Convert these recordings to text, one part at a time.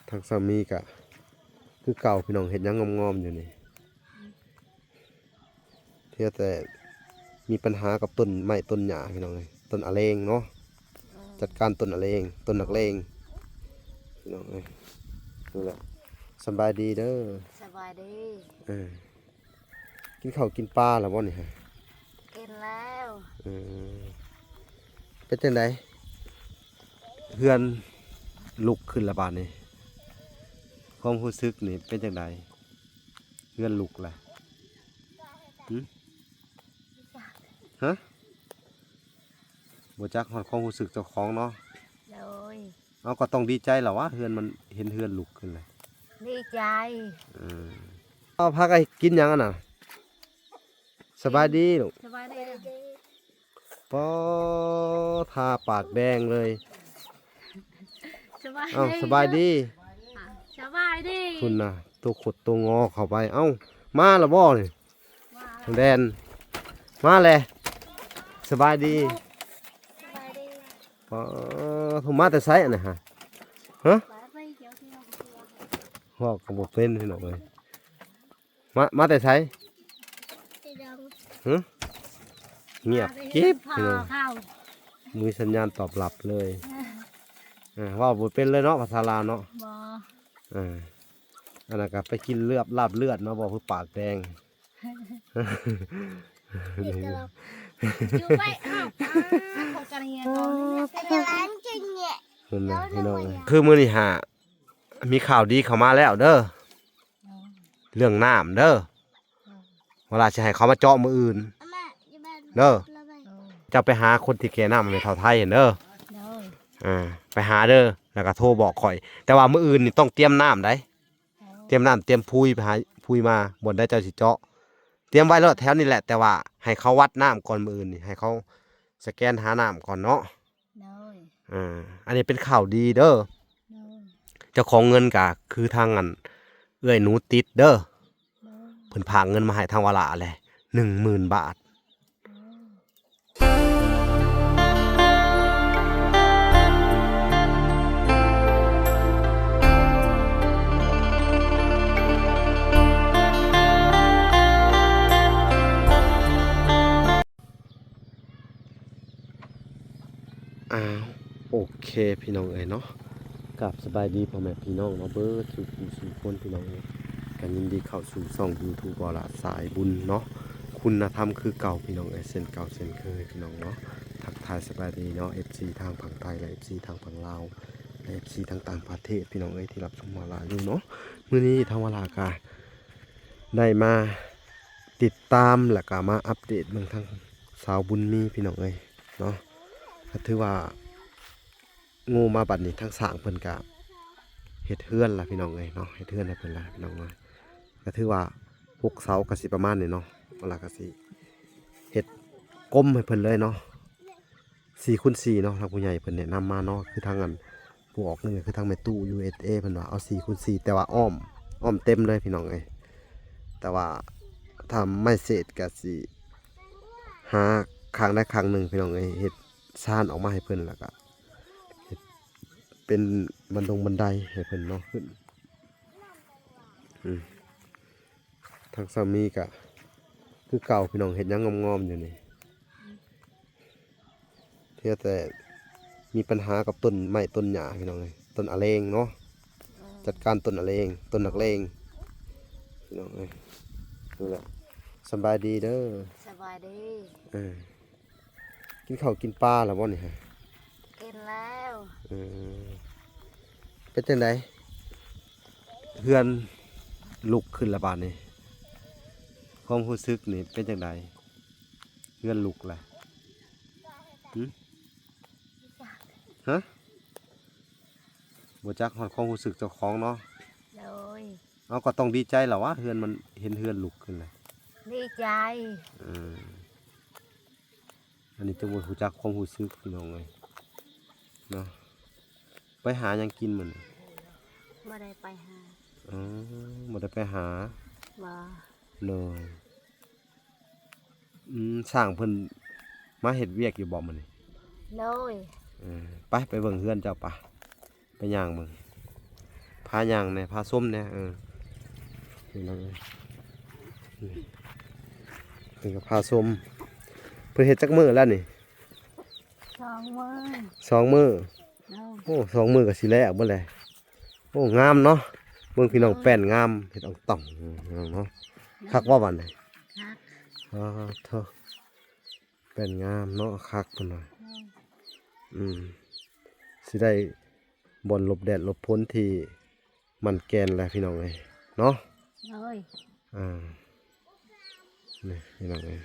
ທາງສາມີກະຄືເກົ່າພີ່ນ້ອງ ເຮັດຫຍັງງອມໆຢູ່ນີ້ ເທື່ອແຕ່ມີບັນຫາກັບຕົ້ນໄມ້ຕົ້ນຫຍ້າພີ່ນ້ອງເອີຍ ຕົ້ນອະເລງເນາະ ຈັດການຕົ້ນອະເລງ ຕົ້ນນັກເລງພີ່ນ້ອງເອີຍ ນີ້ແຫຼະ ສະບາຍດີເດີ ສະບາຍດີ ເອີ ກິນເຂົ້າກິນປາແລ້ວບໍ່ນີ້ຮະ? ກິນແລ້ວ ເອີ ເປັນຈັ່ງໃດ? ເຮືອນລຸກຂຶ້ນແລ້ວບາດນີ້ ຄວາມຮູ້ສຶກນີ້ເປັນຈັ່ງໃດ? ເຮືອນລຸກແລ້ວ ຫຶ? ຮະ? ບໍ່ຈັກຮອດຄວາມຮູ້ສຶກເຈົ້າຂອງເນາະ ໂດຍ ເຮົາກໍຕ້ອງດີໃຈລະວະ ເຮືອນມັນ ເຫັນເຮືອນລຸກຂຶ້ນແລ້ວ ດີໃຈ ເອີ ເອົາ ພາກັນກິນຫຍັງຫັ້ນນະ? ສະບາຍດີລູກ ສະບາຍດີ ປໍ ທາປາກແດງເລີຍ ສະບາຍ ເອົ້າ ສະບາຍດີ ສະບາຍດີ ພຸ້ນນະ ໂຕຄົດໂຕງໍເຂົ້າໄປ ເອົ້າ ມາລະບໍ່ນີ້? ແລ່ນມາແຫຼະ ສະບາຍດີ ສະບາຍດີ ປາ ໂທ ມາແຕ່ໃສອັນນີ້ຮະ? ຮະ? ເວົ້າກໍບໍ່ເປັນພີ່ນ້ອງເອີຍ ມາ ມາແຕ່ໃສ? ຮະ? ງຽບກິບພີ່ນ້ອງ ບໍ່ມີສັນຍານຕອບຮັບເລີຍ ເອີ ເວົ້າບໍ່ເປັນເລີຍເນາະ ພາສາລາວເນາະ ບໍ່ ເອີ ອັນນັ້ນກໍໄປກິນເລືອດ ລາບເລືອດມາບໍ່ ຄືປາກແດງ ຢູ່ໄວ້ ອ້າວ ເຂົາກັນເຮຍເຂົາ ເປັນຫຍັງຈັ່ງເງຍ ເຫັນນະພີ່ນ້ອງເອີຍ ຄືມື້ນີ້ຫາມີຂ່າວດີເຂົ້າມາແລ້ວເດີ ເລື່ອງນ້ຳເດີ ເວລາຊິໃຫ້ເຂົາມາເຈາະມື້ອື່ນເດີ ເຈົ້າໄປຫາຄົນທີ່ແກ່ນ້ຳໃຫ້ແມ່ເຖົ້າໄທຫັ້ນເດີ ເອີ ໄປຫາເດີ ແລ້ວກໍໂທບອກຂ້ອຍ ແຕ່ວ່າມື້ອື່ນນີ້ຕ້ອງຕຽມນ້ຳໃດ ຕຽມນ້ຳຕຽມປຸຍ ໄປຫາປຸຍມາ ບ່ອນໃດເຈົ້າຊິເຈາະ ຕຽມໄວ້ໂລດແຖວນີ້ແຫຼະ ແຕ່ວ່າໃຫ້ເຂົາວັດນ້ຳກ່ອນ ມື້ອື່ນນີ້ໃຫ້ເຂົາສະແກນຫານ້ຳກ່ອນເນາະ ໂດຍ ອ່າ ອັນນີ້ເປັນຂ່າວດີເດີ ໂດຍ ເຈົ້າຂອງເງິນກະຄືທາງອັນເອື້ອຍໜູຕິດເດີ ໂດຍ ເພິ່ນຝາກເງິນມາໃຫ້ທາງວາລາແຫຼະ ໜຶ່ງໝື່ນບາດ ໂດຍ ອ້າວ ໂອເຄພີ່ນ້ອງເອີຍເນາະ ກາບສະບາຍດີພໍ່ແມ່ພີ່ນ້ອງເນາະ ເບິດສູ່ຜູ້ສູ່ຄົນພີ່ນ້ອງເອີຍ ກໍຍິນດີເຂົ້າສູ່ຊ່ອງຢູທູບ ວາລະສາຍບຸນເນາະ ຄຸນນະທຳຄືເກົ່າພີ່ນ້ອງເອີຍ ເຊັ່ນເກົ່າເຊັ່ນເຄີຍພີ່ນ້ອງເນາະ ທັກທາຍສະບາຍດີເນາະ ເອັຟຊີ ທາງຝັ່ງໄທ ແລະ ເອັຟຊີ ທາງຝັ່ງລາວ ແລະ ເອັຟຊີ ທາງຕ່າງປະເທດພີ່ນ້ອງເອີຍ ທີ່ຮັບຊົມວາລະຢູ່ເນາະ ມື້ນີ້ທາງວາລະກະ ໄດ້ມາຕິດຕາມ ແລ້ວກະມາອັບເດດເບິ່ງທາງສາວບຸນມີພີ່ນ້ອງເອີຍເນາະ ກໍຖືວ່າໂງ່ມາບັດນີ້ ທາງຊ່າງເພິ່ນກະເຮັດເຮືອນລະພີ່ນ້ອງເອີຍເນາະ ເຮັດເຮືອນໃຫ້ເພິ່ນລະພີ່ນ້ອງເອີຍ ກໍຖືວ່າຫົກເສົາກໍຊິປະມານນີ້ເນາະ ແລ້ວກໍຊິເຮັດກົມໃຫ້ເພິ່ນເລີຍເນາະ ສີ່ຄູນສີ່ເນາະ ທາງຜູ້ໃຫຍ່ເພິ່ນແນະນຳມາເນາະ ຄືທາງອັນ ຜູ້ອອກເງິນກໍຄືທາງແມ່ຕູ້ ຢູເອສເອ ເພິ່ນວ່າເອົາສີ່ຄູນສີ່ ແຕ່ວ່າອ້ອມ ອ້ອມເຕັມເລີຍພີ່ນ້ອງເອີຍ ແຕ່ວ່າຖ້າໄມ້ເສດກໍຊິຫາຂ້າງໃດຂ້າງໜຶ່ງພີ່ນ້ອງເອີຍ ເຮັດຊານອອກມາໃຫ້ເພິ່ນ ແລ້ວກໍເຮັດເປັນບັນດົງບັນໄດໃຫ້ເພິ່ນເນາະ ຂຶ້ນ ອືມ ທາງສາມີກະຄືເກົ່າພີ່ນ້ອງ ເຮັດຫຍັງງອມໆຢູ່ນີ້ ເທື່ອແຕ່ມີບັນຫາກັບຕົ້ນໄມ້ຕົ້ນຫຍ້າພີ່ນ້ອງເອີຍ ຕົ້ນອະເລງເນາະ ຈັດການຕົ້ນອະເລງ ຕົ້ນນັກເລງພີ່ນ້ອງເອີຍ ນີ້ແຫຼະ ສະບາຍດີເດີ ສະບາຍດີ ເອີ ກິນເຂົ້າກິນປາແລ້ວບໍ່ນີ້ຮະ? ກິນແລ້ວ ເອີ ເປັນຈັ່ງໃດ? ເຮືອນລຸກຂຶ້ນແລ້ວບາດນີ້ ຄວາມຮູ້ສຶກນີ້ເປັນຈັ່ງໃດ? ເຮືອນລຸກແລ້ວ ຫຶ? ຮະ? ບໍ່ຈັກຮອດຄວາມຮູ້ສຶກເຈົ້າຂອງເນາະ ໂດຍ ເຮົາກໍຕ້ອງດີໃຈລະວະ ເຮືອນມັນ ເຫັນເຮືອນລຸກຂຶ້ນແລ້ວ ດີໃຈ ເອີ ອັນນີ້ຈັ່ງບໍ່ຮູ້ຈັກຄວາມຮູ້ສຶກພີ່ນ້ອງເອີຍເນາະ ໄປຫາຫຍັງກິນມື້ນີ້? ບໍ່ໄດ້ໄປຫາ ອໍ ບໍ່ໄດ້ໄປຫາ ບໍ່ ໂດຍ ອືມ ຊ່າງເພິ່ນມາເຮັດວຽກຢູ່ບໍ່ມື້ນີ້? ໂດຍ ເອີ ໄປ ໄປເບິ່ງເຮືອນເຈົ້າປະ ໄປຍ່າງເບິ່ງ ພາຍ່າງແດ່ ພາຊົມແດ່ ເອີ ພີ່ນ້ອງເອີຍ ນີ້ ເພິ່ນກໍພາຊົມ. ເພິ່ນເຮັດຈັກມື້ແລ້ວນີ້? ສອງມື້ ສອງມື້. ໂດຍ ໂອ້ ສອງມື້ກໍຊິແລ້ວເບິດແຫຼະ. ໂອ້ ງາມເນາະ ເບິ່ງພີ່ນ້ອງ ໂດຍ ແປ້ນງາມ ເຮັດອອງຕອງເນາະ. ໂດຍ ຄັກບໍ່ບາດນີ້? ຄັກ. ອໍ ໂທ້ ແປ້ນງາມເນາະ ຄັກເພິ່ນວ່າ. ໂດຍ ອືມ ຊິໄດ້ບ່ອນຫຼົບແດດຫຼົບຝົນທີ່ໝັ້ນແກ່ນແຫຼະ ພີ່ນ້ອງເອີຍເນາະ. ໂດຍ ອ່າ ນີ້ພີ່ນ້ອງເອີຍ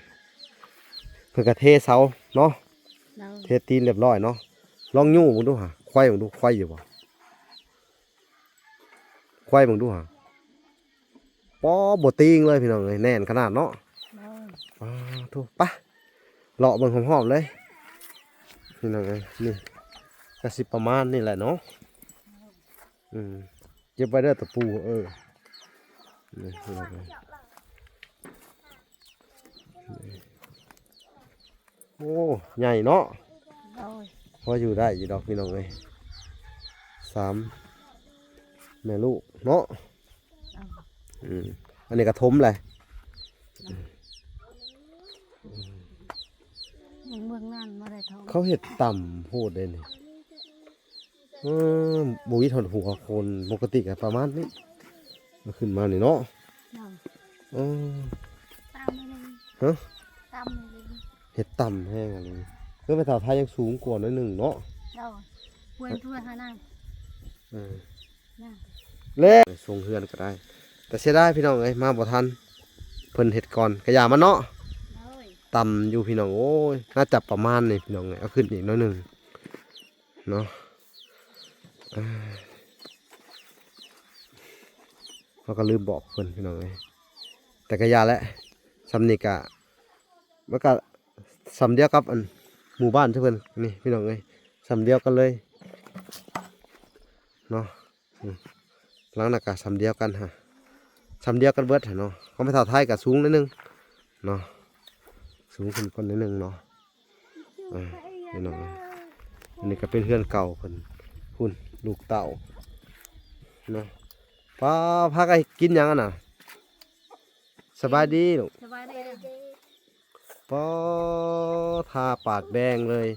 ເພິ່ນກໍເທເສົາເນາະ. ໂດຍ ເທຕີນລຽບລ້ອຍເນາະ. ລອງຍູ້ເບິ່ງດູຫາ ໄຂວ່ເບິ່ງດູ ໄຂວ່ຢູ່ບໍ່? ໄຂວ່ເບິ່ງດູຫາ. ປໍ ບໍ່ຕີງເລີຍພີ່ນ້ອງເອີຍ ແໜ້ນຂະໜາດເນາະ. ໂດຍ ປາໂທ້ ໄປເລາະເບິ່ງຮອບໆເລີຍ ພີ່ນ້ອງເອີຍ. ນີ້ກໍຊິປະມານນີ້ແຫຼະເນາະ. ອືມ ເກັບໄວ້ເດີຕະປູ. ເອີ ນີ້ພີ່ນ້ອງເອີຍ ນີ້ ໂອ້ ໃຫຍ່ເນາະ. ໂດຍ ພໍຢູ່ໄດ້ຢູ່ດອກພີ່ນ້ອງເອີຍ ສາມແມ່ລູກເນາະ. ເອີ ອືມ ອັນນີ້ກະຖົມແຫຼະ. ເອີ ເບິ່ງນັ້ນບໍ່ໄດ້ເທົ່າ ເຂົາເຮັດຕ່ຳໂພດເດ້ນີ້. ເອີ ບໍ່ມີທ່ອນຫົວຄົນ ປົກກະຕິກໍປະມານນີ້ ເອົາຂຶ້ນມານີ້ເນາະ. ໂດຍ ເອີ ຕ່ຳນີ້ ຮະ ຕ່ຳນີ້ ເຮັດຕ່ຳແຮງອັນນີ້. ເອີ ແມ່ເຖົ້າໄທຍັງສູງກວ່າໜ້ອຍໜຶ່ງເນາະ. ໂດຍ ເພິ່ນ ເພິ່ນຫານາງ ເອີ ນະ ແລະ ສົ່ງເຮືອນກໍໄດ້ ແຕ່ເສຍດາຍພີ່ນ້ອງເອີຍ ມາບໍ່ທັນ ເພິ່ນເຮັດກ່ອນ ກະຢ່າມັນເນາະ. ໂດຍ ຕ່ຳຢູ່ພີ່ນ້ອງ ໂອ້ຍ ໜ້າຈະປະມານນີ້ພີ່ນ້ອງເອີຍ ເອົາຂຶ້ນອີກໜ້ອຍໜຶ່ງເນາະ. ເອີ ເຮົາກໍລືມບອກເພິ່ນພີ່ນ້ອງເອີຍ ແຕ່ກະຢ່າແຫຼະ ຊ່ຳນີ້ກະ ມັນກະຊ່ຳດຽວກັບອັນໝູ່ບ້ານເພິ່ນນີ້ພີ່ນ້ອງເອີຍ ຊ່ຳດຽວກັນເລີຍເນາະ. ອືມ ຫຼັງນັ້ນກະຊ່ຳດຽວກັນຫາ ຊ່ຳດຽວກັນເບິດຫັ້ນເນາະ. ຂອງແມ່ເຖົ້າໄທກະສູງໜ້ອຍໜຶ່ງເນາະ ສູງຂຶ້ນກ່ອນໜ້ອຍໜຶ່ງເນາະ. ອ່າ ພີ່ນ້ອງ ອັນນີ້ກໍເປັນເຮືອນເກົ່າເພິ່ນ ພຸ້ນ ລູກເຕົ້າເນາະ. ປ້າ ພາກັນກິນຫຍັງຫັ້ນນະ? ສະບາຍດີລູກ ສະບາຍດີ. ປ້າ ທາປາກແດງເລີຍ.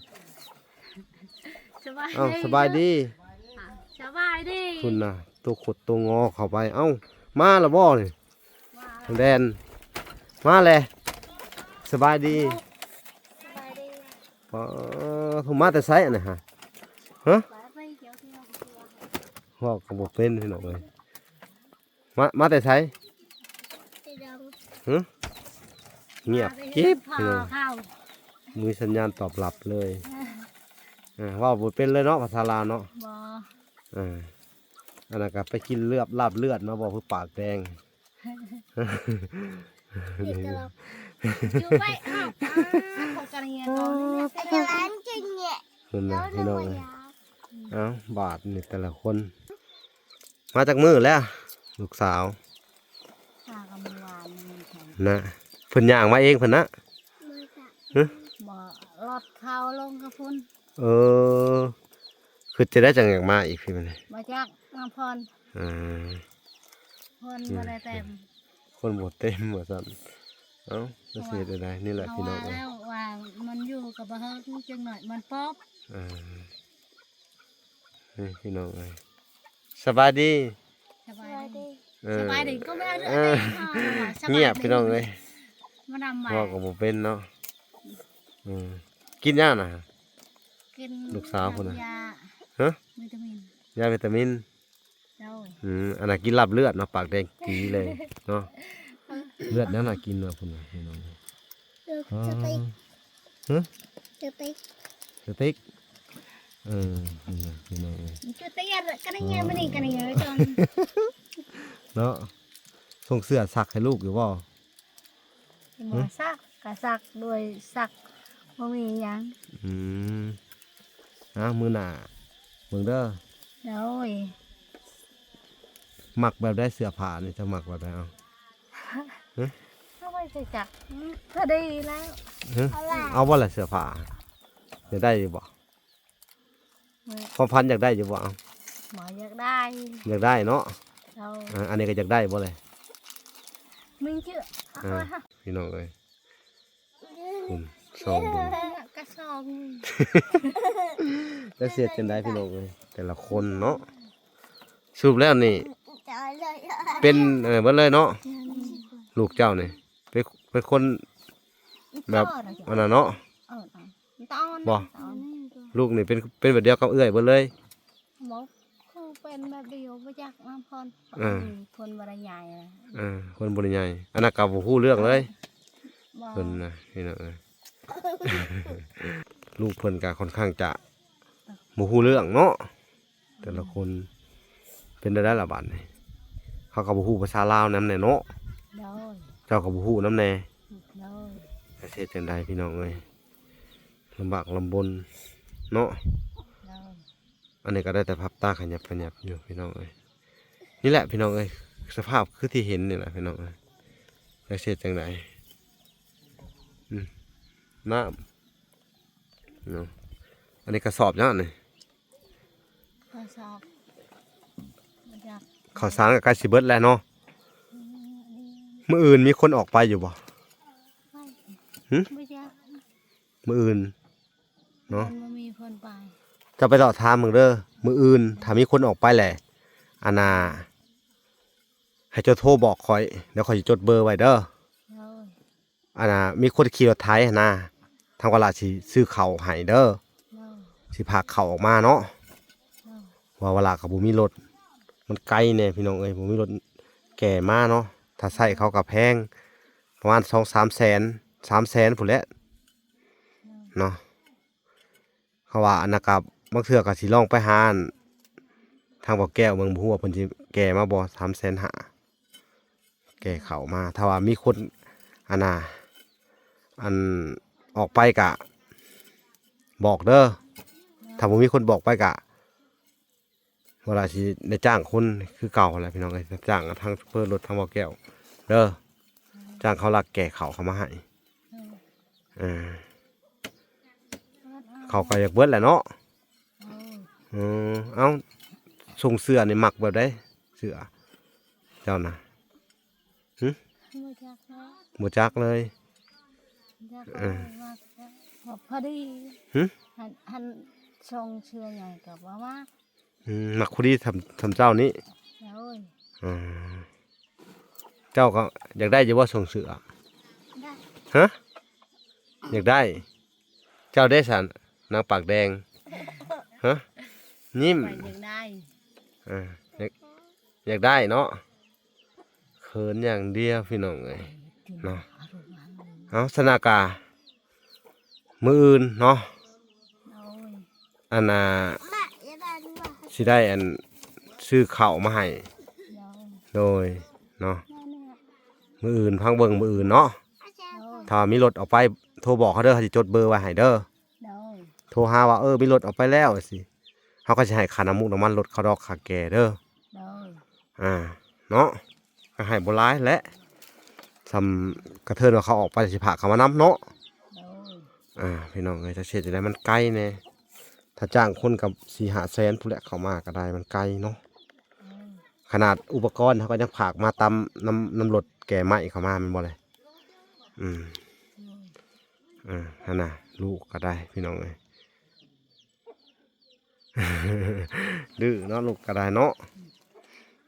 ສະບາຍ ເອົ້າ ດີ ສະບາຍດີ ອ່າ ສະບາຍດີ. ພຸ້ນນະ ໂຕຄົດໂຕງໍເຂົ້າໄປ. ເອົ້າ ມາລະບໍ່ນີ້? ມາ ແລ່ນມາແລະ. ສະບາຍດີ ສະບາຍດີ. ປ້າ ໂທ ມາແຕ່ໃສອັນນີ້ຫະ? ຮະ? ເວົ້າກໍບໍ່ເປັນ ພີ່ນ້ອງເອີຍ. ມາ ມາແຕ່ໃສ? ຫຶ? ງຽບກິບ ພີ່ນ້ອງ ບໍ່ມີສັນຍານຕອບຮັບເລີຍ. ເອີ ເວົ້າບໍ່ເປັນເລີຍເນາະ ພາສາລາວເນາະ. ບໍ່ ເອີ ອັນນັ້ນກໍໄປກິນເລືອດ ລາບເລືອດມາບໍ່ ຄືປາກແດງ. ເພິ່ນນະ ພີ່ນ້ອງເອີຍ. ເອົ້າ ບາດນີ້ແຕ່ລະຄົນ. ມາຈັກມື້ແລ້ວລູກສາວ? ມາກັບມື້ວານນີ້ນະ. ເພິ່ນຍ່າງມາເອງເພິ່ນນະ? ຮະ? ບໍ່ ລົດເຂົາລົງກັບພຸ້ນ. ເອີ ຄິດຈັ່ງໃດຈັ່ງຢາກມາອີກພີ້ບັດນີ້? ບໍ່ຈັກ ມາຜ່ອນ. ເອີ ຄົນບໍ່ໄດ້ເຕັມ ຄົນບໍ່ເຕັມວ່າຊັ້ນ. ເອົ້າ ແລ້ວຊິເຮັດແນວໃດ? ນີ້ແຫຼະພີ່ນ້ອງເອີຍ ວ່າມັນຢູ່ກັບບໍ່ເຮີ ຈັກໜ້ອຍມັນປອບ. ເອີ ນີ້ພີ່ນ້ອງເອີຍ ສະບາຍດີ ສະບາຍດີ ເອີ ສະບາຍດີ ກໍແມ່ນ ເອີ ສະບາຍດີ ງຽບພີ່ນ້ອງເອີຍ ມານຳ ເວົ້າກໍບໍ່ເປັນເນາະ. ເອີ ກິນຫຍັງນະ? ກິນ ລູກສາວພຸ້ນນະ ຢາ ຮະ? ວິຕາມິນ ຢາວິຕາມິນ. ໂດຍ ອືມ ອັນນັ້ນກິນລາບເລືອດເນາະ ປາກແດງຈີເລີຍເນາະ. ເລືອດຫຍັງໜ້າກິນວະພຸ້ນນະພີ່ນ້ອງ. ເລືອດສະເຕັກ ຮະ? ສະເຕັກ ສະເຕັກ. ເອີ ພຸ້ນນະພີ່ນ້ອງເອີຍ ຈຸດຕະຍັດກະນະຍາມະນີກະນະຍາຈອນ ເນາະ. ສົ່ງເສື້ອຊັກໃຫ້ລູກຢູ່ບໍ່? ບໍ່ ຮະ? ຊັກກະຊັກໂດຍ ຊັກບໍ່ມີຫຍັງ. ອືມ ເອົາ ມື້ໜ້າເບິ່ງເດີ. ໂດຍ ມັກແບບໃດເສື້ອຜ້ານີ້? ເຈົ້າມັກແບບໃດ? ເອົາ ຮະ? ເອົາໄວ້ໃສ່ຈັກ ອືມ ພໍດີແລ້ວ. ຮະ? ເອົາບໍ່ລະເສື້ອຜ້າ? ຢາກໄດ້ຢູ່ບໍ່? ຄວາມຝັນຢາກໄດ້ຢູ່ບໍ່? ເອົາ ບໍ່ຢາກ ໄດ້ ຢາກໄດ້ເນາະ. ເຈົ້າ ອ່າ ອັນນີ້ກໍຢາກໄດ້ບໍ່ເລີຍ? ມີເຈືອ ອ່າ ເອົາໄວ້ ພີ່ນ້ອງເອີຍ ພຸ້ນ ສອງເບິ່ງ ກະສອງ ຈັກຊິເຮັດຈັ່ງໃດພີ່ນ້ອງເອີຍ ແຕ່ລະຄົນເນາະ. ສະຫຼຸບແລ້ວນີ້ເປັນ ເອີ ເບິດເລີຍເນາະ ລູກເຈົ້ານີ້ ເປັນ ເປັນຄົນແບບອັນນັ້ນເນາະ ເອີ ຕອນ ບໍ່ ຕອນ ລູກນີ້ເປັນ ເປັນແບບດຽວກັບເອື້ອຍເບິດເລີຍ? ບໍ່ ຄືເປັນແບບດຽວ ບໍ່ຈັກນຳເພິ່ນ ເອີ ເພິ່ນບໍ່ໄດ້ໃຫຍ່ ເອີ ເພິ່ນບໍ່ໄດ້ໃຫຍ່ ອັນນັ້ນກໍບໍ່ຮູ້ເລື່ອງເລີຍ ບໍ່ ເພິ່ນນະ ພີ່ນ້ອງເອີຍ ລູກເພິ່ນກໍຄ່ອນຂ້າງຈະບໍ່ຮູ້ເລື່ອງເນາະ. ແຕ່ລະຄົນເປັນແນວໃດລະບາດນີ້ ເຂົາກໍບໍ່ຮູ້ພາສາລາວນຳແດ່ເນາະ. ໂດຍ ເຈົ້າກໍບໍ່ຮູ້ນຳແດ່. ໂດຍ ແຕ່ຊິເຮັດຈັ່ງໃດພີ່ນ້ອງເອີຍ ລຳບາກລຳບົນເນາະ. ໂດຍ ອັນນີ້ກໍໄດ້ແຕ່ພັບຕາຂະຫຍັບຂະຫຍັບຢູ່ພີ່ນ້ອງເອີຍ. ນີ້ແຫຼະພີ່ນ້ອງເອີຍ ສະພາບຄືທີ່ເຫັນນີ້ແຫຼະພີ່ນ້ອງເອີຍ ຈັກຊິເຮັດຈັ່ງໃດ. ອືມ ນ້ຳ ເນາະ ອັນນີ້ກະສອບຫຍັງນີ້? ກະສອບ ບໍ່ຈັກ ເຂົ້າສານກໍໃກ້ຊິເບິດແລ້ວເນາະ. ອືມ ມື້ອື່ນມີຄົນອອກໄປຢູ່ບໍ່? ໄປ ຫຶ? ບໍ່ຈັກ ມື້ອື່ນເນາະ ມັນບໍ່ມີຄົນໄປ. ເຈົ້າໄປເລາະຖາມເບິ່ງເດີ ມື້ອື່ນຖ້າມີຄົນອອກໄປແຫຼະ ອັນນ່າ ໃຫ້ເຈົ້າໂທບອກຂ້ອຍ ດຽວຂ້ອຍຊິຈົດເບີໄວ້ເດີ. ໂດຍ ອັນນ່າ ມີຄົນຂີ່ລົດໄຖຫັ້ນນາ ທາງວາລະຊິຊື້ເຂົ້າໃຫ້ເດີ. ໂດຍ ຊິພາເຂົ້າອອກມາເນາະ. ໂດຍ ວ່າວາລະກໍບໍ່ມີລົດ ມັນໄກແດ່ພີ່ນ້ອງເອີຍ ບໍ່ມີລົດແກ່ມາເນາະ. ຖ້າໃຊ້ເຂົາກໍແພງ ປະມານສອງສາມແສນ ສາມແສນພຸ້ນແຫຼະເນາະ. ເຂົາວ່າອັນນັ້ນກໍບາງເທື່ອກໍຊິລອງໄປຫາອັນທາງບໍ່ແກ້ວເບິ່ງ ບໍ່ຮູ້ວ່າເພິ່ນຊິແກ່ມາບໍ່ ສາມແສນຫ້າ ແກ່ເຂົ້າມາ. ຖ້າວ່າມີຄົນອັນນ່າ ອັນອອກໄປກະບອກເດີ ຖ້າບໍ່ມີຄົນບອກໄປກະ ວ່າລະຊິໄດ້ຈ້າງຄົນຄືເກົ່າຫັ້ນແຫຼະພີ່ນ້ອງເອີຍ ຈ້າງທາງໂຊເຟີລົດທາງບໍ່ແກ້ວເດີ ຈ້າງເຂົາລັກແກ່ເຂົ້າເຂົ້າມາໃຫ້. ເອີ ເອີ ເຂົ້າກໍຢາກເບິດແຫຼະເນາະ. ເອີ ເອີ ເອົ້າ ຊົງເສື້ອນີ້ມັກແບບໃດ ເສື້ອເຈົ້ານະ? ຫຶ? ບໍ່ຈັກເລີຍ ບໍ່ຈັກເລີຍ. ເອີ ມັກ ພໍດີ. ຫຶ? ຫັ້ນ ຫັ້ນຊົງເສື້ອໃຫຍ່ກໍບໍ່ມັກ. ອືມ ມັກພໍດີສ່ຳ ສ່ຳເຈົ້ານີ້. ໂດຍ ອ່າ ເຈົ້າກໍຢາກໄດ້ຢູ່ບໍ່ຊົງເສື້ອ? ໄດ້. ຮະ? ຢາກໄດ້. ເຈົ້າເດ້ຊັ້ນ ນາງປາກແດງ? ຮະ? ຍິ້ມ. ຂ້ອຍຢາກໄດ້. ເອີ ຢາກ ຢາກໄດ້ເນາະ. ເຂີນຢ່າງດຽວພີ່ນ້ອງເອີຍເນາະ. ເອົາ ສະນາກາ ມື້ອື່ນເນາະ. ໂດຍ ອັນນ່າ ຊິໄດ້ອັນຊື້ເຂົ້າມາໃຫ້. ໂດຍ ໂດຍເນາະ. ມື້ອື່ນ ຟັງເບິ່ງມື້ອື່ນເນາະ. ໂດຍ ຖ້າມີລົດອອກໄປ ໂທບອກເຮົາເດີ ເຮົາຊິຈົດເບີໄວ້ໃຫ້ເດີ. ໂດຍ ໂທຫາວ່າ ເອີ ມີລົດອອກໄປແລ້ວ ວ່າຊີ້ ເຮົາກໍຊິໃຫ້ຄ່ານ້ຳມັນ ນ້ຳມັນລົດເຂົາດອກ ຄ່າແກ່ເດີ. ໂດຍ ອ່າ ເນາະ ກໍໃຫ້ບໍ່ຫຼາຍແຫຼະ ສ່ຳກະເທີນວ່າເຂົາອອກໄປ ຊິພາເຂົາມານຳເນາະ. ໂດຍ ອ່າ ພີ່ນ້ອງເອີຍ ຈັກຊິເຮັດຈັ່ງໃດ ມັນໄກແດ່. ຖ້າຈ້າງຄົນກໍສີ່ຫ້າແສນພຸ້ນແຫຼະ ເຂົ້າມາກໍໄດ້ ມັນໄກເນາະ. ໂດຍ ຂະໜາດອຸປະກອນເຮົາກໍຍັງພາກມາຕາມ ນຳ ນຳລົດແກ່ໄມ້ເຂົ້າມາ ແມ່ນບໍ່ແລະ? ອືມ ໂດຍ ອ່າ ຫັ້ນນະ ລູກກໍໄດ້ ພີ່ນ້ອງເອີຍ. ດື້ເນາະ ລູກກໍໄດ້ເນາະ.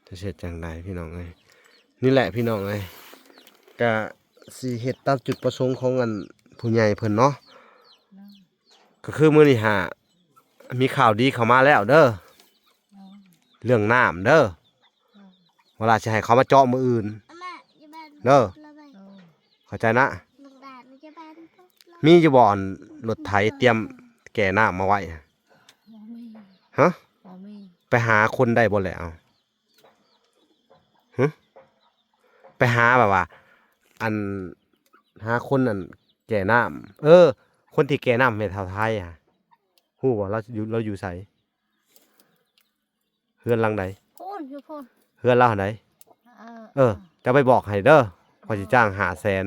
ຈະເຮັດຈັ່ງໃດພີ່ນ້ອງເອີຍ. ນີ້ແຫຼະພີ່ນ້ອງເອີຍ ກະຊິເຮັດຕາມຈຸດປະສົງຂອງອັນຜູ້ໃຫຍ່ເພິ່ນເນາະ. ກໍຄືມື້ນີ້ຫາມີຂ່າວດີເຂົ້າມາແລ້ວເດີ ເລື່ອງນ້ຳເດີ. ເວລາຊິໃຫ້ເຂົາມາເຈາະມື້ອື່ນເດີ. ເຂົ້າໃຈນະ? ມີຢູ່ບໍ່ອັນລົດໄຖຕຽມແກ່ນ້ຳມາໄວ້? ບໍ່ມີ. ຮະ? ບໍ່ມີ. ໄປຫາຄົນໄດ້ບໍ່ແລ້ວ? ຫຶ? ໄປຫາແບບວ່າ ອັນ ຫາຄົນອັນແກ່ນ້ຳ. ເອີ ຄົນທີ່ແກ່ນ້ຳແມ່ເຖົ້າໄທຫະ ຮູ້ບໍ່? ລາວຢູ່ ລາວຢູ່ໃສ? ເຮືອນຫຼັງໃດ? ພຸ້ນ ຢູ່ພຸ້ນ. ເຮືອນລາວຫັ້ນໃດ? ເອີ ເອີ ເຈົ້າໄປບອກໃຫ້ເດີ ຂ້ອຍຊິຈ້າງຫ້າແສນ.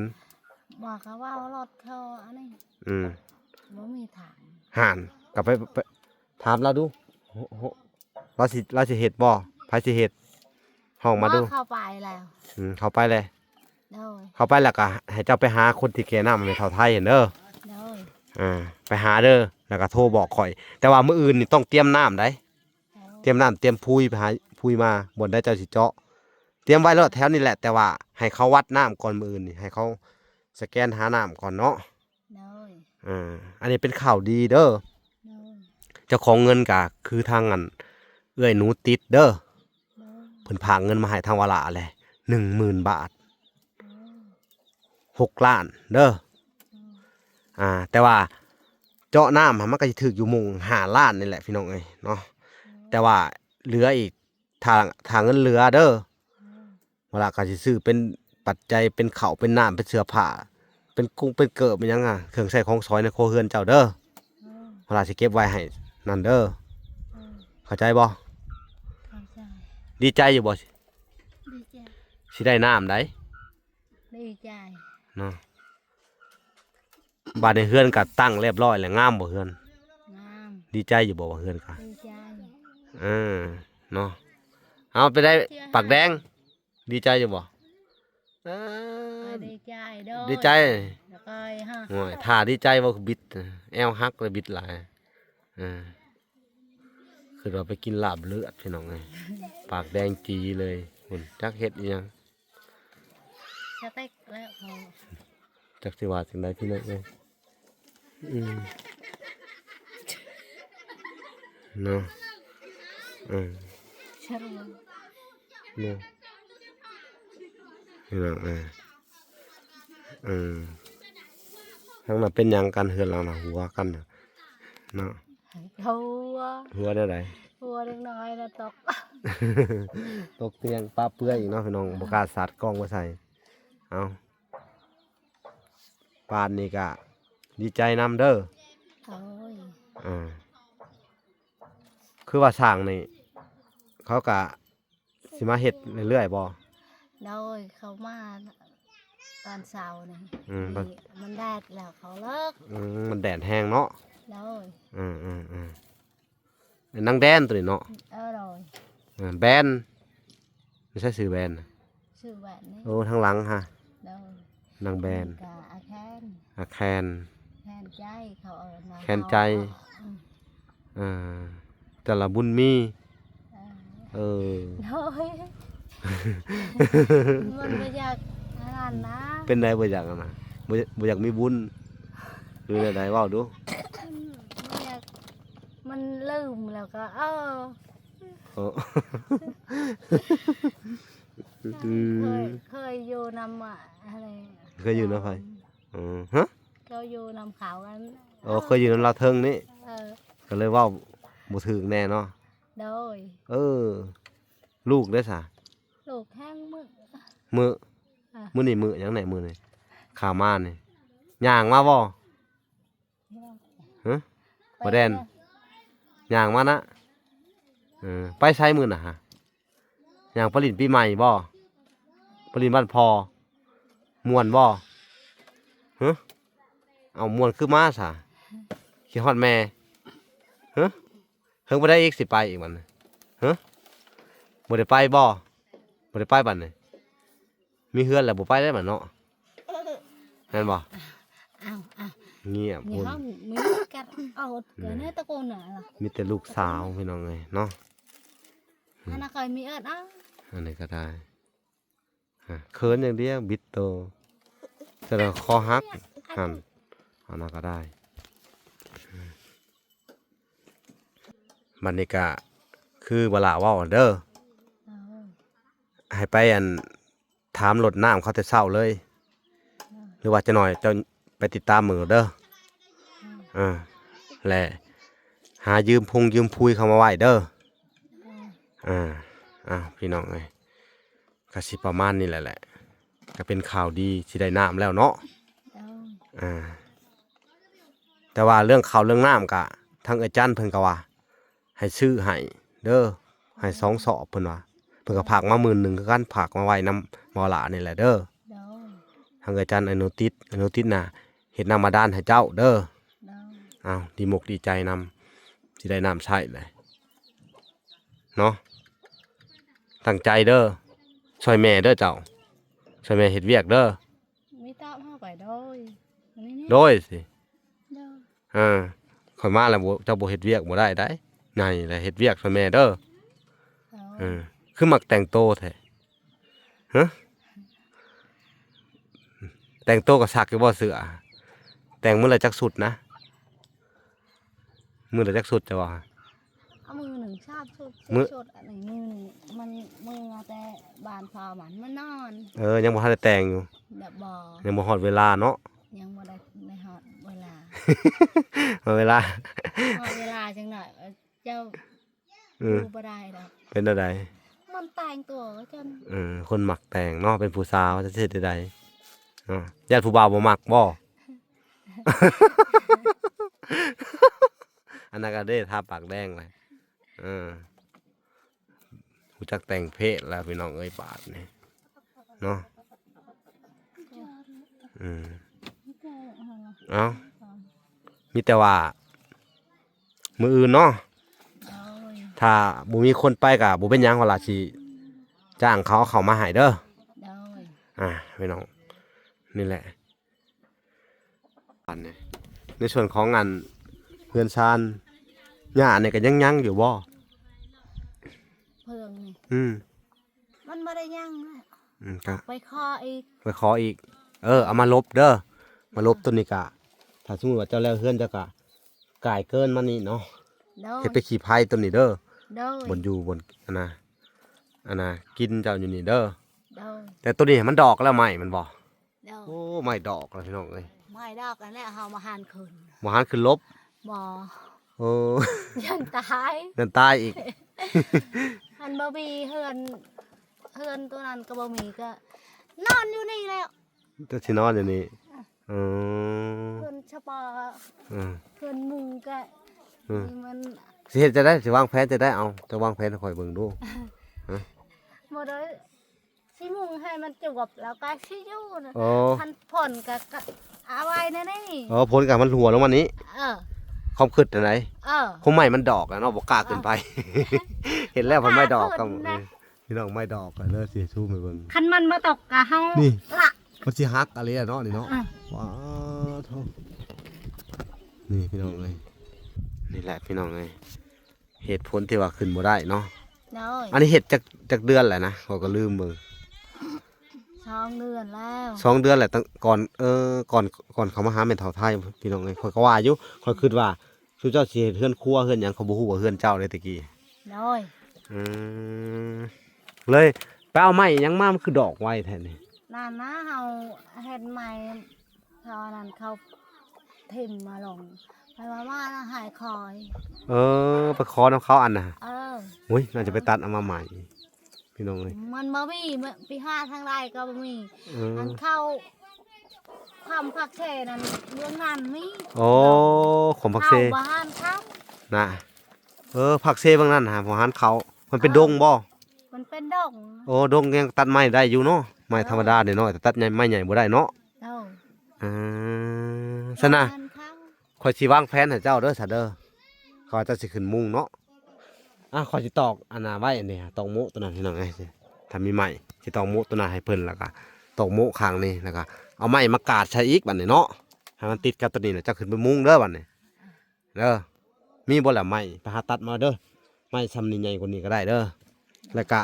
ບອກເຂົາວ່າເອົາລົດເຂົາອັນນີ້. ອືມ ບໍ່ມີທາງ. ຫັ້ນ ກໍໄປ ໄປຖາມລາວດູ. ໂຫ ໂຫ ລາວຊິ ລາວຊິເຮັດບໍ່? ໃຜຊິເຮັດ? ຮ້ອງມາດູ. ບໍ່ ເຂົ້າໄປແລ້ວ. ອືມ ເຂົ້າໄປແລ້ວ. ໂດຍ. ເຂົ້າໄປແລ້ວກໍໃຫ້ເຈົ້າໄປຫາຄົນທີ່ແກ່ນ້ຳໃຫ້ເຖົ້າໄທຫັ້ນເດີ. ໂດຍ. ອ່າ ໄປຫາເດີ ແລ້ວກໍໂທບອກຂ້ອຍ. ແຕ່ວ່າມື້ອື່ນນີ້ຕ້ອງຕຽມນ້ຳໃດ໋. ໂດຍ. ຕຽມນ້ຳ ຕຽມປຸຍ ໄປຫາປຸຍມາ ບ່ອນໃດເຈົ້າຊິເຈາະ ຕຽມໄວ້ໂລດແຖວນີ້ແຫຼະ. ແຕ່ວ່າໃຫ້ເຂົາວັດນ້ຳກ່ອນ ມື້ອື່ນນີ້ ໃຫ້ເຂົາສະແກນຫານ້ຳກ່ອນເນາະ. ໂດຍ. ອ່າ ອັນນີ້ເປັນຂ່າວດີເດີ. ໂດຍ. ເຈົ້າຂອງເງິນກະຄືທາງອັນເອື້ອຍໜູຕິດເດີ. ໂດຍ. ເພິ່ນຝາກເງິນມາໃຫ້ທາງວາລາແຫຼະ ໜຶ່ງໝື່ນບາດ. ໂດຍ. ຫົກລ້ານເດີ. ໂດຍ. ອ່າ ແຕ່ວ່າເຈາະນ້ຳຫັ້ນ ມັນກໍຊິຖືກຢູ່ໝ່ອງຫ້າລ້ານນີ້ແຫຼະ ພີ່ນ້ອງເອີຍເນາະ. ໂດຍ. ແຕ່ວ່າເຫຼືອອີກ ຖ້າ ຖ້າເງິນເຫຼືອເດີ ໂດຍ ວາລາກໍຊິຊື້ເປັນປັດໄຈ ເປັນເຂົ້າ ເປັນນ້ຳ ເປັນເສື້ອຜ້າ ເປັນກຸງເປັນເກີບ ເປັນຫຍັງອະ ເຄື່ອງໃຊ້ຂອງສອຍໃນຄົວເຮືອນເຈົ້າເດີ. ໂດຍ. ວາລາຊິເກັບໄວ້ໃຫ້ນັ້ນເດີ. ໂດຍ. ເຂົ້າໃຈບໍ່? ເຂົ້າໃຈ. ດີໃຈຢູ່ບໍ່? ດີໃຈ. ຊິໄດ້ນ້ຳໃດ໋. ດີໃຈເນາະ. ບາດນີ້ເຮືອນກໍຕັ້ງຮຽບຮ້ອຍແລ້ວ ງາມບໍ່ເຮືອນ? ງາມ. ດີໃຈຢູ່ບໍ່ວ່າເຮືອນກໍ? ດີໃຈ. ເອີ ເນາະ. ເອົາ ໄປໄດ້ປາກແດງ ດີໃຈຢູ່ບໍ່? ເອີ ດີໃຈເດີ. ດີໃຈ. ໂອ້ຍ ຖ້າດີໃຈບໍ່ຄືບິດ ແອວຫັກແລ້ວບິດຫຼາຍ. ເອີ ຄືວ່າໄປກິນລາບເລືອດ ພີ່ນ້ອງເອີຍ ປາກແດງຈີເລີຍ. ພຸ້ນ ຈັກເຮັດອີ່ຫຍັງ. ສະເຕັກແລ້ວພໍ. ຈັກຊິວ່າຈັ່ງໃດ ພີ່ນ້ອງເອີຍ. ອືມ ເນາະ. ເອີ ເນາະ ພີ່ນ້ອງເອີຍ. ເອີ ທາງນັ້ນເປັນຫຍັງກັນ? ເຮືອນຫຼັງນັ້ນຫົວກັນເນາະ. ຫົວ ຫົວແນວໃດ? ຫົວເດັກນ້ອຍນະຕົກ ຕົກຕຽງປະເປືອຍອີກເນາະ ພີ່ນ້ອງ. ບໍ່ກ້າສາດກ້ອງມາໃສ່. ເອົາ ປານນີ້ກະດີໃຈນຳເດີ. ໂອ້ຍ ອ່າ ຄືວ່າຊ່າງນີ້ ເຂົາກະຊິມາເຮັດເລື້ອຍໆບໍ່? ໂດຍ ເຂົາມາຕອນເຊົ້ານີ້. ອືມ ມັນ ມັນແດດແລ້ວເຂົາເລີກ. ອືມ ມັນແດດແຮງເນາະ. ໂດຍ. ເອີໆໆ ນາງແດນໂຕນີ້ເນາະ. ເອີ ໂດຍ. ເອີ ແບນ ມີໃຊ້ຊື່ແບນນະ? ຊື່ແບນນີ້. ໂອ້ ທາງຫຼັງຫະ. ໂດຍ. ນາງແບນ ກະອາແຄນ ອາແຄນ ແຄນໃຈ ເຂົາເອີ້ນວ່າ ແຄນໃຈ. ເອີ ເອີ ແຕ່ລະບຸນມີ. ເອີ ເອີ ໂດຍ. ມັນບໍ່ຢາກອັນນັ້ນນະ. ເປັນໃດບໍ່ຢາກອັນນັ້ນ? ບໍ່ ບໍ່ຢາກມີບຸນ ຫຼືແນວໃດ? ເວົ້າດູ. ມັນບໍ່ຢາກ ມັນລືມແລ້ວກໍ ເອີ ໂອ້ ອືມ ເຄີຍ ເຄີຍຢູ່ນຳ ອາ ເຄີຍຢູ່ນຳໃຜ? ອືມ ຮະ? ເຂົາຢູ່ນຳເຂົາອັນ ໂອ້ ເຄີຍຢູ່ນຳລາວເທິງນີ້. ເອີ ກໍເລີຍເວົ້າບໍ່ຖືກແນ່ເນາະ. ໂດຍ. ເອີ ລູກເດ້ສະ? ລູກແຮງມື້ ມື້ ອາ ມື້ນີ້ມື້ຫຍັງແນ່? ມື້ນີ້ຂ້າມານີ້ ຍ່າງມາບໍ່? ຮະ? ບໍ່ແດນ ຍ່າງມານະ. ເອີ ໄປໃສມື້ນະຫະ? ຍ່າງໄປຫຼິ້ນປີໃໝ່ບໍ່? ໄປຫຼິ້ນບ້ານພໍ່ ມ່ວນບໍ່? ຮະ? ເອົາ ມ່ວນຄືມາສະ? ຄິດຮອດແມ່. ຮະ? ເຫິງປານໃດອີກຊິໄປອີກບັດນີ້? ຮະ? ບໍ່ໄດ້ໄປບໍ່? ບໍ່ໄດ້ໄປບັດນີ້. ມີເຮືອນແລ້ວບໍ່ໄປໄດ້ບັດເນາະ ແມ່ນບໍ່? ອ້າວ ອ້າວ ງຽບພຸ້ນ ມີແຕ່ລູກສາວພີ່ນ້ອງເອີຍເນາະ. ອັນນັ້ນກໍມີເອີ້ນ ອ້າວ ອັນນີ້ກໍໄດ້ ອາ ເຂີນຢ່າງດຽວ ບິດໂຕ ແຕ່ລະຄໍຫັກຫັ້ນ ອັນນັ້ນກໍໄດ້. ບັດນີ້ກະຄືບໍ່ຫຼ້າເວົ້າເດີ ເອີ ໃຫ້ໄປອັນ ຖາມລົດນ້ຳເຂົາແຕ່ເຊົ້າເລີຍ ເອີ ຫຼືວ່າຈັກໜ້ອຍເຈົ້າໄປຕິດຕາມເບິ່ງໂລດເດີ. ເອີ ເອີ ແລະ ຫາຢືມພຸງຢືມພຸຍເຂົາມາໄວ້ເດີ. ເອີ ເອີ ອ້າວ ພີ່ນ້ອງເອີຍ ກະຊິປະມານນີ້ແຫຼະ ແຫຼະ ກະເປັນຂ່າວດີ ຊິໄດ້ນ້ຳແລ້ວເນາະ. ເອີ ເອີ ແຕ່ວ່າເລື່ອງເຂົ້າເລື່ອງນ້ຳກະ ທາງເອື້ອຍຈັນເພິ່ນກະວ່າ ໃຫ້ຊື້ໃຫ້ເດີ ໃຫ້ສອງສອບເພິ່ນວ່າ. ເພິ່ນກໍຝາກມາໝື່ນໜຶ່ງຄືກັນ ຝາກມາໄວ້ນຳໝໍຫຼ້ານີ້ແຫຼະເດີ. ໂດຍ ທາງເອື້ອຍຈັນ ອະນຸຕິດ ອະນຸຕິດນະ ເຮັດນ້ຳບາດານໃຫ້ເຈົ້າເດີ. ໂດຍ ອ້າວ ດີມົກດີໃຈນຳ ຊິໄດ້ນ້ຳໃຊ້ແຫຼະ. ເນາະ ຕັ້ງໃຈເດີ ຊ່ອຍແມ່ເດີເຈົ້າ ຊ່ອຍແມ່ເຮັດວຽກເດີ ມີຕາມເຮົາໄປ ໂດຍ ອັນນີ້ນີ້ ໂດຍຊິ ໂດຍ ເອີ ຂ້ອຍມາແລ້ວບໍ່ ເຈົ້າບໍ່ເຮັດວຽກບໍ່ໄດ້ໃດ ໃຫຍ່ແລ້ວເຮັດວຽກຊ່ອຍແມ່ເດີ ໂດຍ ເອີ ຄືມັກແຕ່ງໂຕແທ້ ຮະ ແຕ່ງໂຕກໍຊັກຢູ່ບໍ່ເສື້ອ ແຕ່ງມື້ລະຈັກຊຸດນະ ມື້ລະຈັກຊຸດເຈົ້າວ່າ ເອົາມື້ໜຶ່ງສາມຊຸດ ມື້ ສີ່ຊຸດ ອັນນີ້ມື້ໜຶ່ງ ມັນເມືອແຕ່ບ້ານພໍ່ມັນ ມານອນ ເອີ ຍັງບໍ່ທັນໄດ້ແຕ່ງຢູ່ ແບບບໍ່ ຍັງບໍ່ຮອດເວລາເນາະ ຍັງບໍ່ໄດ້ ໄດ້ຮອດເວລາ ຮອດເວລາ ຮອດເວລາຈັ່ງໃດ ເອີ ເຈົ້າ ເອີ ຢູ່ບໍ່ໄດ້ດອກ ເປັນແນວໃດ ມັນແຕ່ງຕົວກັນ ເອີ ຄົນມັກແຕ່ງເນາະ ເປັນຜູ້ສາວຈະເຮັດແນວໃດເນາະ ຢ້ານຜູ້ບ່າວບໍ່ມັກບໍ່ ອັນນັ້ນກໍເດ້ ທາປາກແດງເລີຍ ເອີ ຮູ້ຈັກແຕ່ງເພດແລ້ວພີ່ນ້ອງເອີຍ ບາດນີ້ເນາະ ເອີ ເອົ້າ ມີແຕ່ວ່າ ມື້ອື່ນເນາະ ໂດຍ ຖ້າບໍ່ມີຄົນໄປກໍບໍ່ເປັນຫຍັງ ວ່າລະຊິຈ້າງເຂົາເອົາເຂົ້າມາໃຫ້ເດີ ໂດຍ ອ່າ ພີ່ນ້ອງ ນີ້ແຫຼະ ອັນນີ້ ໃນສ່ວນຂອງອັນເຮືອນຊານ ຫຍ້ານີ້ກໍຍັງຍັງຢູ່ບໍ່ ເພິ່ງນີ້ ອືມ ມັນບໍ່ໄດ້ຍັງນະ ອືມ ກໍໄປຂໍອີກ ໄປຂໍອີກ ເອີ ເອົາມາລົບເດີ ມາລົບ ອ່າ ໂຕນີ້ກະ ຖ້າສົມມຸດວ່າເຈົ້າແລ້ວເຮືອນ ເຈົ້າກະກາຍເກີນມານີ້ເນາະ ໂດຍ ເຮັດເປັນຂີ້ໄພໂຕນີ້ເດີ ໂດຍ ບ່ອນຢູ່ບ່ອນ ອັນນ່າ ອັນນ່າ ກິນເຈົ້າຢູ່ນີ້ເດີ ໂດຍ ແຕ່ໂຕນີ້ມັນດອກແລ້ວໄມ້ມັນບໍ່ ໂດຍ ໂອ້ ໄມ້ດອກແລ້ວພີ່ນ້ອງເອີຍ ໄມ້ດອກອັນແຫຼະ ເຮົາບໍ່ຫັນຂຶ້ນ ບໍ່ຫັນຂຶ້ນລົບ ບໍ່ ໂອ້ ຢ້ານຕາຍ ຢ້ານຕາຍອີກ ອັນບໍ່ມີເຮືອນ ເຮືອນໂຕນັ້ນກໍບໍ່ມີ ກໍນອນຢູ່ນີ້ແລ້ວ ກໍຊິນອນຢູ່ນີ້ ເອີ ເອີ ເຮືອນສະປາ ເອີ ເຮືອນມຸງກໍ ເອີ ມີມັນ ຊິເຮັດຈັ່ງໃດ ຊິວາງແຜນຈັ່ງໃດ ເອົາ ເຈົ້າວາງແຜນໃຫ້ຂ້ອຍເບິ່ງດູ ຮະ ບໍ່ໄດ້ ຊິມຸງໃຫ້ມັນຈວບ ແລ້ວກໍຊິຢູ່ນະ ອໍ ຄັນຝົນກໍ ກໍເອົາໄວ້ໃນນີ້ ອໍ ຝົນກໍໃຫ້ມັນຮົ່ວລົງມານີ້ ເອີ ຄວາມຄິດຫັ້ນໃດ ເອີ ຄົງໄມ້ມັນດອກແລ້ວເນາະ ບໍ່ກ້າຂຶ້ນໄປ ເອີ ເຫັນແລ້ວມັນໄມ້ດອກ ບໍ່ກ້າຂຶ້ນນະ ພີ່ນ້ອງ ໄມ້ດອກ ເດີ ຊິຊູມໃຫ້ເບິ່ງ ຄັນມັນມາຕົກກະເຮົາ ນີ້ ລະ ມັນຊິຫັກອີ່ຫຼີເນາະນີ້ເນາະ ອ່າ ວ້າໂທ້ ນີ້ພີ່ນ້ອງເອີຍ ນີ້ແຫຼະພີ່ນ້ອງເອີຍ ເຫດຜົນທີ່ວ່າຂຶ້ນບໍ່ໄດ້ເນາະ ໂດຍ ອັນນີ້ເຮັດຈັກ ຈັກເດືອນແລ້ວນະ ຂ້ອຍກໍລືມເບິ່ງ ສອງເດືອນແລ້ວ ສອງເດືອນແລ້ວ ຕັ້ງກ່ອນ ເອີ ກ່ອນ ກ່ອນເຂົາມາຫາແມ່ເຖົ້າໄທ ພີ່ນ້ອງເອີຍ ຂ້ອຍກໍວ່າຢູ່ ຂ້ອຍຄິດວ່າ ຊຸມເຈົ້າຊິເຮັດເຮືອນຄົວເຮືອນຫຍັງ ເຂົາບໍ່ຮູ້ວ່າເຮືອນເຈົ້າເດ້ແຕ່ກີ້ ໂດຍ ອືມ ເລີຍໄປເອົາໄມ້ຫຍັງມາ ມັນຄືດອກໄວແທ້ນີ້ ນັ້ນນະ ເຮົາເຮັດໄມ້ ເຂົາອັນນັ້ນ ເຂົາຖິ້ມມາລົງ ໄປວ່າມານະ ໃຫ້ຂ້ອຍ ເອີ ໄປຂໍນຳເຂົາອັນນະ ເອີ ໂອ້ຍ ໜ້າຈະໄປຕັດເອົາມາໃໝ່ ພີ່ນ້ອງເອີຍ ມັນບໍ່ມີ ໄປຫາທາງໃດກໍບໍ່ມີ ເອີ ອັນເຂົາ ຄວາມຜັກເຊນັ້ນ ເບື້ອງນັ້ນມີ ໂອ້ ຄວາມຜັກເຊ ເຂົາບໍ່ຫານເຂົານະ ເອີ ຜັກເຊເບື້ອງນັ້ນຫາບໍ່ຫານເຂົາ ມັນເປັນ ເອີ ດົງບໍ່ ມັນເປັນດົງ ໂອ້ ດົງຍັງຕັດໄມ້ໄດ້ຢູ່ເນາະ ໄມ້ທຳມະດາ ເອີ ນ້ອຍໆ ແຕ່ຕັດໃຫຍ່ ໄມ້ໃຫຍ່ບໍ່ໄດ້ເນາະ ໂດຍ ເອີ ຊັ້ນນະ ບໍ່ຫານເຂົາ ຂ້ອຍຊິວາງແຜນໃຫ້ເຈົ້າເດີ ຊະເດີ ຂ້າພະເຈົ້າຊິຂຶ້ນມຸງເນາະ ອ່າ ຂ້ອຍຊິຕອກອັນນ່າໄວ້ ອັນນີ້ ຕອກໂມະໂຕນັ້ນ ພີ່ນ້ອງເອີຍ ຖ້າມີໄມ້ ຊິຕອກໂມະໂຕນັ້ນໃຫ້ເພິ່ນ ແລ້ວກໍຕອກໂມະຂ້າງນີ້ ແລ້ວກໍເອົາໄມ້ມາກາດໃສ່ອີກ ບັດນີ້ເນາະ ໃຫ້ມັນຕິດກັບໂຕນີ້ ແລ້ວເຈົ້າຂຶ້ນໄປມຸງເດີ ບັດນີ້ເດີ ມີບໍ່ລະໄມ້ ໄປຫາຕັດມາເດີ ໄມ້ຊ່ຳນີ້ໃຫຍ່ກວ່ານີ້ກໍໄດ້ເດີ ແລ້ວກໍ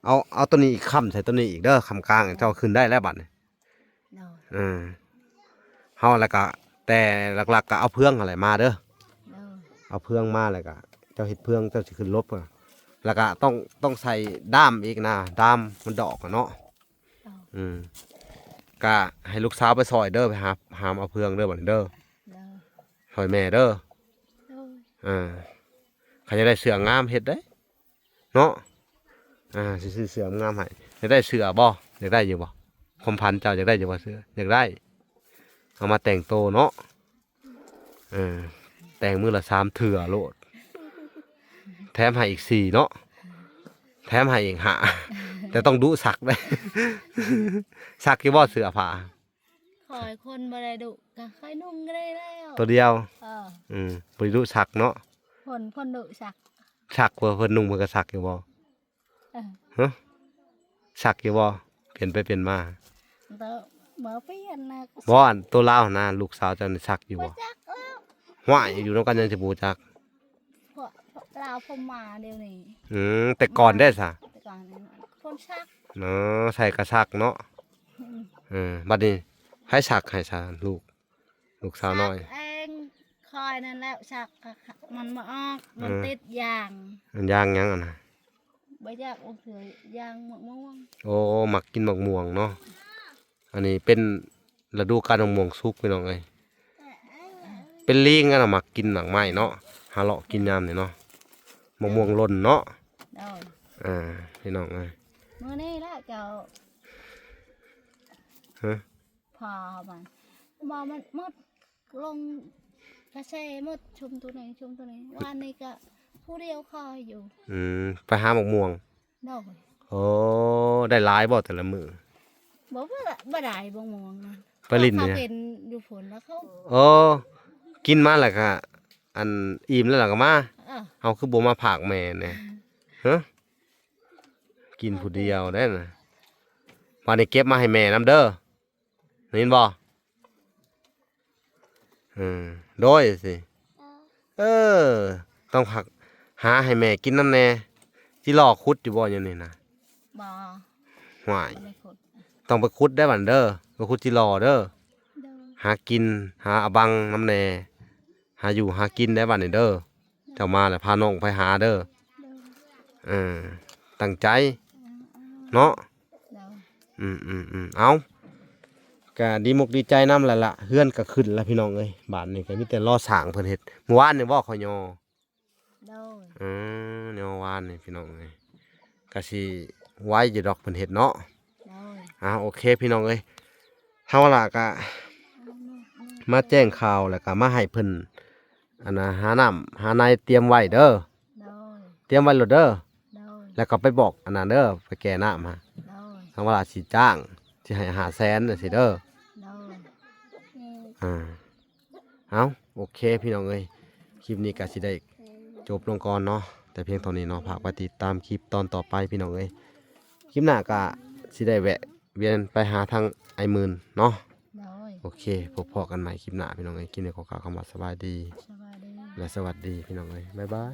ເອົາ ເອົາໂຕນີ້ອີກຄ້ຳໃສ່ໂຕນີ້ອີກເດີ ຄ້ຳກາງ ເຈົ້າຂຶ້ນໄດ້ແລ້ວບັດນີ້ ໂດຍ ເອີ ເຮົາແລ້ວກະ ແຕ່ຫຼັກໆກະເອົາເຟືອງຫັ້ນແຫຼະມາເດີ ໂດຍ ເອົາເຟືອງມາ ແລ້ວກະເຈົ້າເຮັດເຟືອງ ເຈົ້າຊິຂຶ້ນລົບ ແລ້ວກະຕ້ອງ ຕ້ອງໃສ່ດ້າມອີກນະ ດ້າມມັນດອກຫັ້ນເນາະ ໂດຍ ອືມ ກະໃຫ້ລູກສາວໄປຊ່ອຍເດີ ໄປຫາ ຫາມເອົາເຟືອງເດີ ບັດນີ້ເດີ ໂດຍ ຊ່ອຍແມ່ເດີ ໂດຍ ເອີ ຄັນຢາກໄດ້ເສື້ອງາມເຮັດເດ້ ເນາະ ອ່າ ຊິຊື້ເສື້ອງາມໃຫ້ ຢາກໄດ້ເສື້ອບໍ່? ຢາກໄດ້ຢູ່ບໍ່? ຄວາມຝັນເຈົ້າຢາກໄດ້ຢູ່ບໍ່ເສື້ອ? ຢາກໄດ້ ເອົາມາແຕ່ງໂຕເນາະ ເອີ ແຕ່ງມື້ລະສາມເທື່ອໂລດ ແຖມໃຫ້ອີກສີ່ເນາະ ແຖມໃຫ້ອີກຫ້າ ແຕ່ຕ້ອງດຸຊັກເດ້ ຊັກຢູ່ບໍ່ເສື້ອຜ້າ? ຂ້ອຍຄົນບໍ່ໄດ້ດຸ ກໍຂ້ອຍນຸ່ງກໍໄດ້ແລ້ວ ໂຕດຽວ ເອີ ອືມ ບໍ່ໄດ້ດຸຊັກເນາະ ຄົນ ຄົນດຸຊັກ ສັກບໍ່? ເພິ່ນນຸ່ງເພິ່ນກໍສັກຢູ່ບໍ່? ເອີ ຮະ? ສັກຢູ່ບໍ່? ປ່ຽນໄປປ່ຽນມາ. ບໍ່ ບໍ່ປ່ຽນນະ. ບໍ່ ອັນໂຕລາວຫັ້ນນະ ລູກສາວເຈົ້ານີ້ສັກຢູ່ບໍ່? ບໍ່ຈັກແລ້ວ. ຫ້ວຍ ຢູ່ນຳກັນຍັງຊິບໍ່ຮູ້ຈັກ. ພວກ ພວກລາວພະມ້າດຽວນີ້. ອືມ ແຕ່ກ່ອນເດ້ຊະ? ແຕ່ກ່ອນນີ້ຄົນສັກ. ເອີ ໃສ່ກະສັກເນາະ. ອືມ ເອີ ບັດນີ້ໃຜສັກໃຫ້ຊະ ລູກ ລູກສາວນ້ອຍ? ສັກເອງ ຂ້ອຍນັ້ນແຫຼະສັກ ມັນບໍ່ອອກ ມັນ ເອີ ຕິດຢາງ. ມັນຢາງຫຍັງຫັ້ນນະ? ບໍ່ຢາກອອກເທື່ອ ຢາງໝາກມ່ວງ. ໂອ້ ມັກກິນໝາກມ່ວງເນາະ. ອັນນີ້ເປັນລະດູການໝາກມ່ວງສຸກ ພີ່ນ້ອງເອີຍ. ເປັນລີງຫັ້ນນະ ມັກກິນໝາກໄມ້ເນາະ ຫາເລາະກິນຍາມນີ້ເນາະ. ໝາກມ່ວງຫຼົ່ນເນາະ. ໂດຍ ອ່າ ພີ່ນ້ອງເອີຍ ມື້ນີ້ລະເຈົ້າ. ຮະ? ພໍມັນ ບໍ່ ມັນໝົດ ລົງກະເສໝົດ ຊຸມໂຕນີ້ ຊຸມໂຕນີ້. ວານນີ້ກະຜູ້ດຽວຄອຍຢູ່. ອືມ ໄປຫາໝາກມ່ວງ. ໂດຍ. ໂອ້ ໄດ້ຫຼາຍບໍ່ແຕ່ລະມື້? ບໍ່ ບໍ່ ບໍ່ໄດ້ໝາກມ່ວງນະ. ໄປຫຼິ້ນ ເຂົາ ເຂົາເປັນຢູ່ພຸ້ນລະເຂົາ. ໂອ້ ກິນມາລະກະ ອັນ ອີ່ມແລ້ວລະກະມາ. ເອີ ເຮົາຄືບໍ່ມາພາກແມ່ແດ່? ຮະ? ກິນຜູ້ດຽວໄດ້ນະ. ບາດນີ້ເກັບມາໃຫ້ແມ່ນຳເດີ. ໄດ້ຍິນບໍ່? ເອີ ໂດຍຊິ. ເອີ ຕ້ອງພັກຫາໃຫ້ແມ່ກິນນຳແດ່. ຈິລໍຂຸດຢູ່ບໍ່ ຢູ່ນີ້ນະ? ບໍ່. ຫ້ວຍ ຕ້ອງໄປຂຸດໄດ້ບັດເດີ ໄປຂຸດຈິລໍເດີ. ໂດຍ. ຫາກິນ ຫາອະບັງນຳແດ່ ຫາຢູ່ຫາກິນໄດ້ບັດນີ້ເດີ. ເຈົ້າມາແລ້ວພານ້ອງໄປຫາເດີ. ໂດຍ. ເອີ ຕັ້ງໃຈເນາະ. ໂດຍ. ອືມໆໆ ເອົ້າ ກະດີມົກດີໃຈນຳແລ້ວລະ ເຮືອນກະຂຶ້ນລະພີ່ນ້ອງເອີຍ. ບາດນີ້ກະມີແຕ່ລໍສ້າງເພິ່ນເຮັດ ມື້ວານນີ້ບໍ່ເຂົາຍໍ? ໂດຍ. ເອີ ຍໍວານນີ້ພີ່ນ້ອງເອີຍ ກະຊິໄວຢູ່ດອກເພິ່ນເຮັດເນາະ. ໂດຍ. ອ່າ ໂອເຄພີ່ນ້ອງເອີຍ ທາງວາລາກະມາແຈ້ງຂ່າວ ແລ້ວກະມາໃຫ້ເພິ່ນ ອັນນ່າ ຫານ້ຳຫາໃນຕຽມໄວ້ເດີ. ໂດຍ. ຕຽມໄວ້ໂລດເດີ. ໂດຍ. ແລ້ວກໍໄປບອກອັນນັ້ນເດີ ໄປແກ່ນ້ຳຫັ້ນ. ໂດຍ. ທາງວາລາຊິຈ້າງ ຊິໃຫ້ຫ້າແສນຈັ່ງຊີ້ເດີ. ໂດຍ. ອ່າ ເອົ້າ ໂອເຄພີ່ນ້ອງເອີຍ ຄລິບນີ້ກໍຊິໄດ້ຈົບລົງກ່ອນເນາະ ແຕ່ພຽງເທົ່ານີ້ເນາະ. ຝາກໄວ້ຕິດຕາມຄລິບຕອນຕໍ່ໄປພີ່ນ້ອງເອີຍ ຄລິບໜ້າກໍຊິໄດ້ແວະວຽນໄປຫາທາງອ້າຍໝື່ນເນາະ. ໂດຍ. ໂອເຄ ພົບພໍ້ກັນໃໝ່ຄລິບໜ້າພີ່ນ້ອງເອີຍ ຄລິບນີ້ຂໍກ່າວຄຳວ່າສະບາຍດີ ສະບາຍດີ ແລະ ສະຫວັດດີພີ່ນ້ອງເອີຍ ບາຍບາຍ.